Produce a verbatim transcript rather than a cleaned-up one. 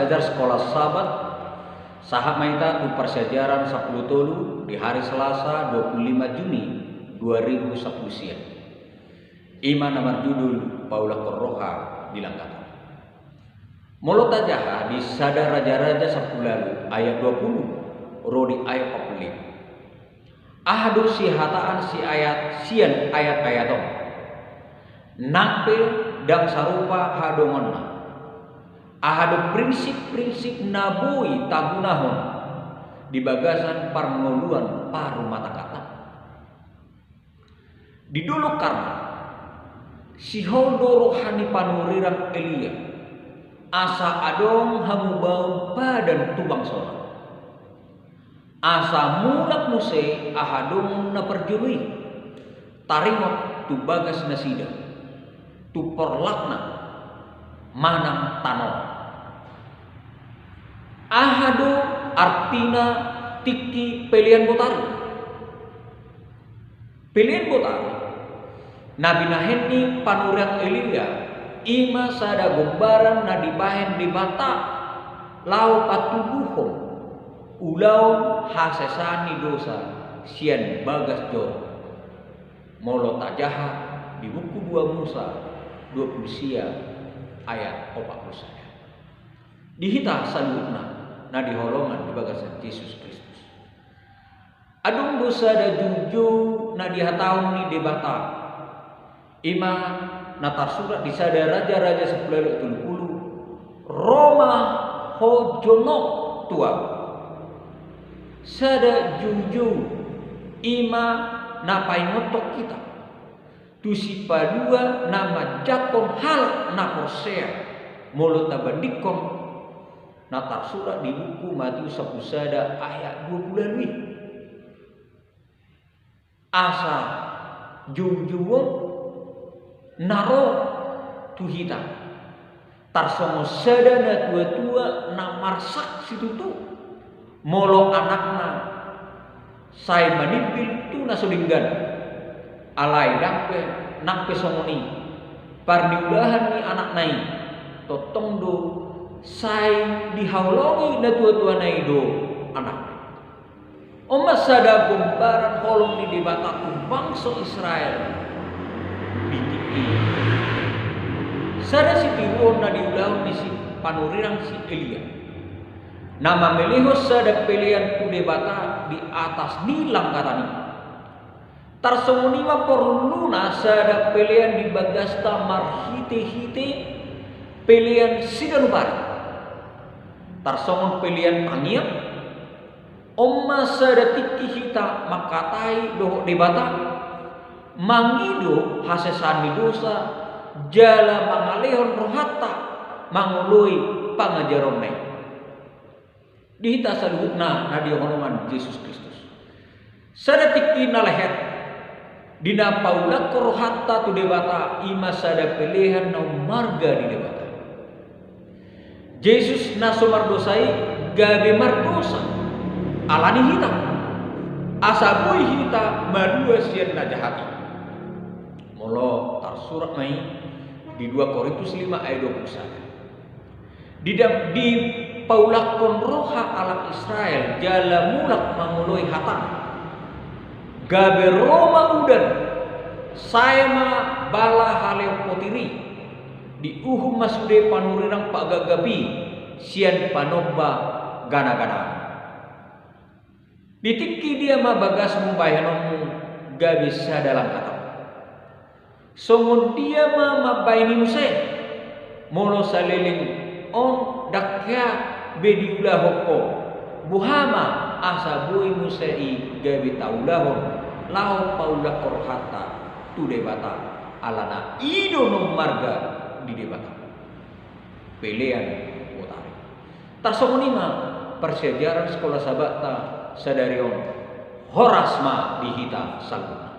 Belajar Sekolah Sabat, sahat ma hita tu parsiajaran sampulu tolu di hari Selasa dua puluh lima Juni dua ribu sampulu sia. I ma na marjudul Paulakkon Roha di Langgatan. Molo tajaha di Sada Raja-raja sampulu ualu ayat dua pulu ro di ayat opat pulu lima. Aha do sihataan si ayat, sian ayat-ayat on? Nang pe ndang sarupa hadongonna. Aha do prinsip-prinsip na boi tagunahon di bagasan parngoluan parumahtanggaanta? Di Dolok Karmel, sihol do roha ni panurirang Elia, asa adong hamubaon padan tu bangsona. Asa mulak muse aha dongan na parjolo i, taringot tu bagas nasida, tu porlakna manang tano. Aha do artina tingki pelean botari? Pelean botari na binahen ni panurirang Elia, i ma sada gombaran na dibahen Debata laho patuduhon ulaon hasesaan ni dosa sian bagas joro. Molo tajaha di buku dua Musa dua pulu sia ayat opat pulu sada. Di hita saluhutna na hinaholongan di bagasan Jesus Kristus, adong do sada joujou na dihatahon ni Debata, i ma na tarsurat di Sada Raja-raja sampulu ualu ayat tolu pulu: Ro ma ho jonok tu Ahu. Sada joujou, i ma na paingothon hita tu sipalua na manjangkon halak na porsea, molo tabandingkon na tarsurat di buku Matius sampulu sada ayat dua pulu ualu i. Asa joujou on na ro tu hita tarsongon sada natuatua na marsaksi tutu, molo anakna sai manimbil tu na so denggan. Alai ndang pe, nang pe songon i, parniulahan ni anakna i, tongtong do sai dihaholongi natuatuana i do anakna. On ma sada gombaran holong ni Debata tu bangso Israel di tingki i. Sada sitiruon na niulahon ni si panurirang si Elia, na mamelehon sada pelean tu Debata di atas ni langgatan i. Tarsongon i ma porluna sada pelean di bagasta marhitehite pelean siganup ari. Tarsongon pelean tangiang, on ma sada tingki hita mangkatai dohot Debata, mangido hasesaan ni dosa, jala mangalehon rohanta mangoloi pangajaronna i. Di hita saluhutna na hinaholongan Jesus Kristus, sada tingki na lehet di na paulakhon rohanta tu Debata, i ma sada pelean na ummarga di Debata. Jesus na so mardosa i gabe mardosa ala ni hita, asa boi hita malua sian na jahat i. Molo tarsurat ma i di dua Korintus lima ayat dua pulu sada. Di dang, dipaulakhon roha halak Israel jala mulak mangoloi hatangna. Gabe ro ma udan, sae ma bala haleon potir i, diuhum ma sude panurirang pagagap i sian panomba ganagana. Di tingki dia ma bagasmu bahenonmu gabe sada langkatan? Songon dia ma mambahen i muse? Molo saleleng on ndang hea be diulahon ho, boha ma asa boi muse i gabe taulahon laho paulakhon rohanta tu Debata, alana i do na ummarga di Debata. Pelean botari. Tarsongon i ma parsiajaran Sekolah Sabatta sadari on. Horas ma di hita saluhutna.